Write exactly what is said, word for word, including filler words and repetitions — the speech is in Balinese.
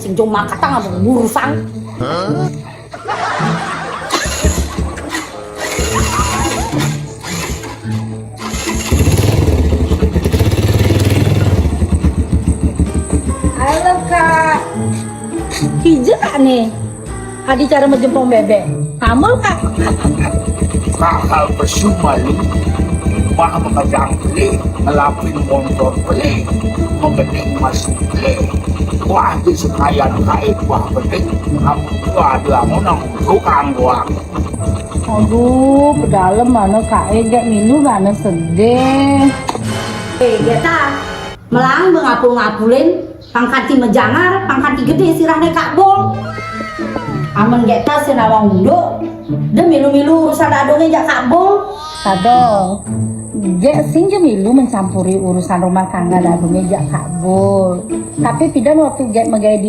Sing jo makatang apa ngurusang. Halo, Kak. Kija, Kak, nih. Adi cara majempong bebek. Amul, Kak. Kakal percuma lu. Wah, mengerjang beli, ngelapin motor beli, mengening masuk beli. Wah, di sekayan kait, wah, penting. Aku ada mau nang tukang gua. Aduh, pedalem mana, Kak? Eh, gak milu mana sedih. Eh, gak ta. Melang bengapul-ngapulin, pangkati mejangar, pangkati gede sirahne Kak Bol. Amen gak ta sinawa unduk, de milu-milu urusan dadonge jak Kak Bol. Kadol, gak sing je milu mencampuri urusan rumah tangga dadonge jak Kak Bol. Tapi pida waktu gak megai di